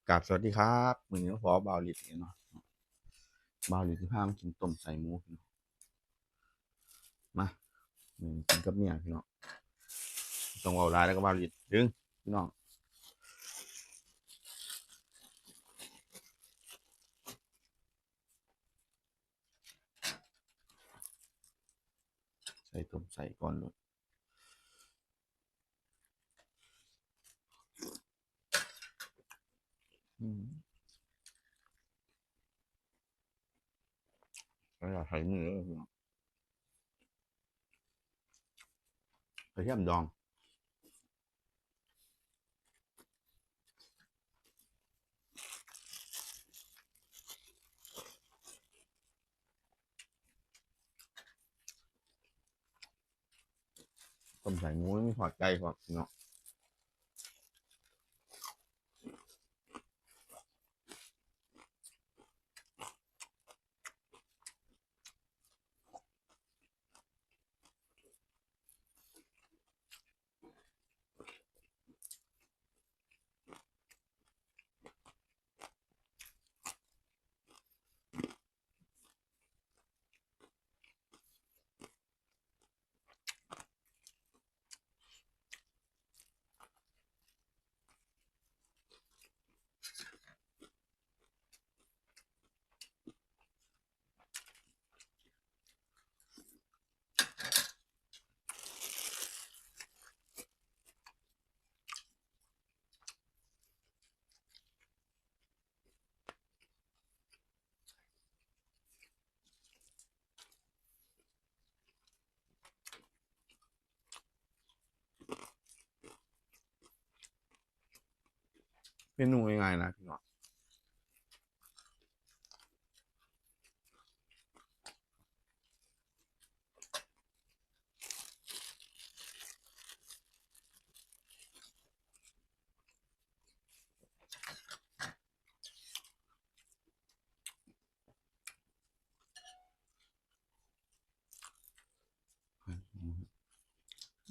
ກາບສະຫວັດດີຄັບ ມື້ນີ້ມາພໍ້ບ່າວລິດອີກເນາະ ບ່າວລິດຊິພາມາກິນຕົ້ມໃສ່ໝູ ມາ ມື້ນີ້ກິນກັບເມຍພີ່ນ້ອງ ຕ້ອງເວົ້າຫຼາຍແລ້ວກໍບ່າວລິດດຶງພີ່ນ້ອງ ໃສ່ຕົ້ມໃສ່ກ່ອນໂລດ ອືມ ໃສ່ມືເດີພີ່ນ້ອງ ກະທຽມດອງ. ຕົ້ມໃສ່ໝູ ມີທອດໄກ່ພ້ອມເນາະ. ເມນູງ່າຍໆນະພີ່ນ້ອງ.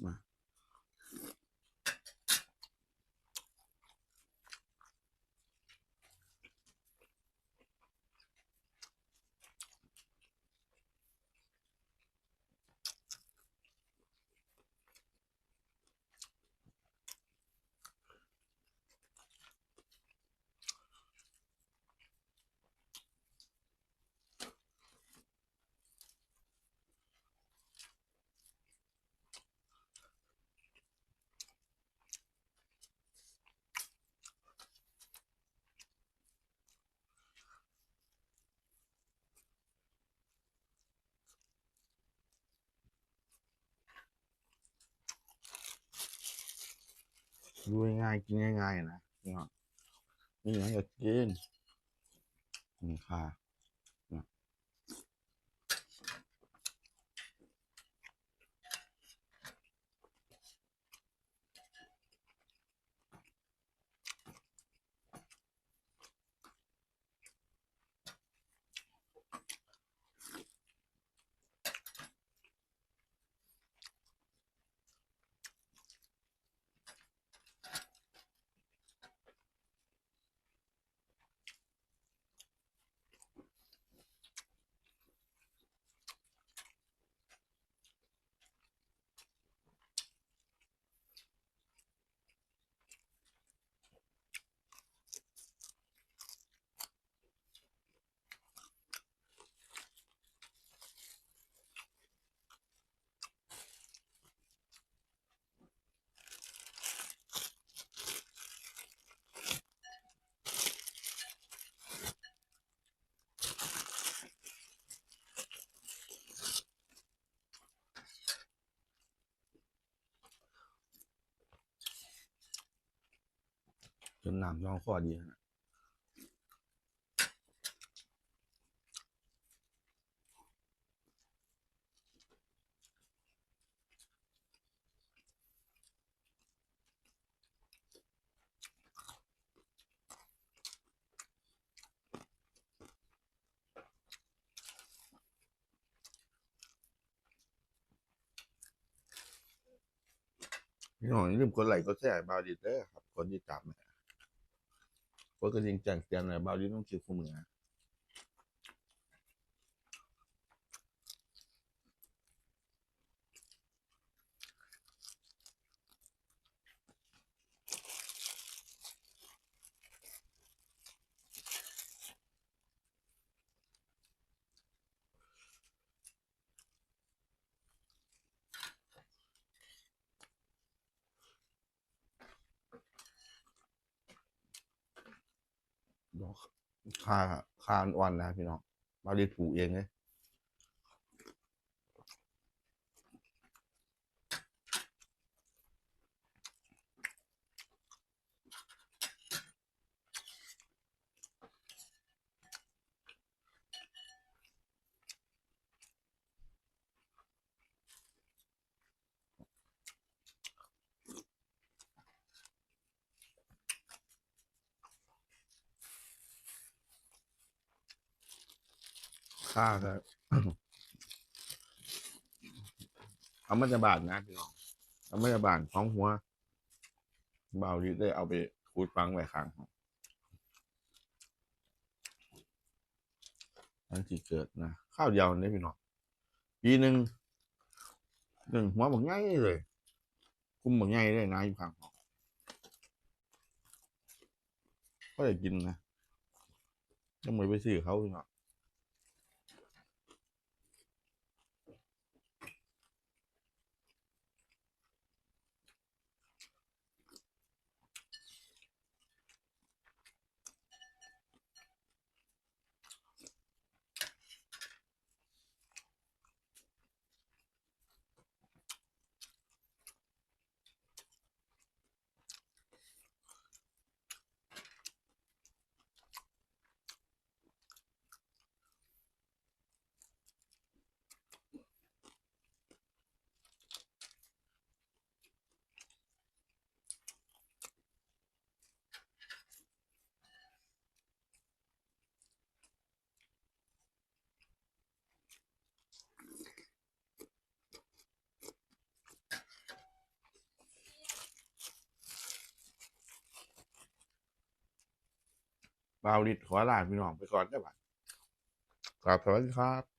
ມາ. ຢູ່ງ່າຍໆ ກິນງ່າຍໆ ນະ ພີ່ນ້ອງ ມີຫຍັງກໍກິນ ນີ້ຄ່າ. ຈົນນ້ຳລອງຄໍດີຂະໜາດ. ພີ່ນ້ອງຢ່າລືມກົດໄລ້ກົດແຊໃຫ້ບ່າວລິດເດີຄັບ ກົດຕິດຕາມໃຫ້ ກົດກະດິ່ງແຈ້ງເຕືອນ ແລ້ວບ່າວລິດລົງຄລິບຄູ່ມື້ນະ. ດອກ ຂ່າ ຂ່າອ່ອນໆ ນະພີ່ນ້ອງ ບ່າວລິດປູກເອງເດ້. ຂ້າກໍເອົາມາຈາກບ້ານນະພີ່ນ້ອງ ເອົາມາຈາກບ້ານສອງຫົວ ບ່າວລິດໄດ້ເອົາໄປຂຸດຝັງໄວ້ຂ້າງຫ້ອງ ມັນຊິເກີດນະ ຄາວດຽວນີ້ພີ່ນ້ອງ ປີໜຶ່ງ ໜຶ່ງຫົວບັກໃຫຍ່ເລີຍ ກຸ່ມບັກໃຫຍ່ເລີຍນະ ຢູ່ຂ້າງຫ້ອງ ພໍໄດ້ກິນນະ ຍັງບໍ່ໄດ້ໄປຊື້ເຂົາພີ່ນ້ອງ. ບ່າວລິດຂໍລາພີ່ນ້ອງໄປກ່ອນເດີບາດ ກາບສະຫວັດດີຄັບ.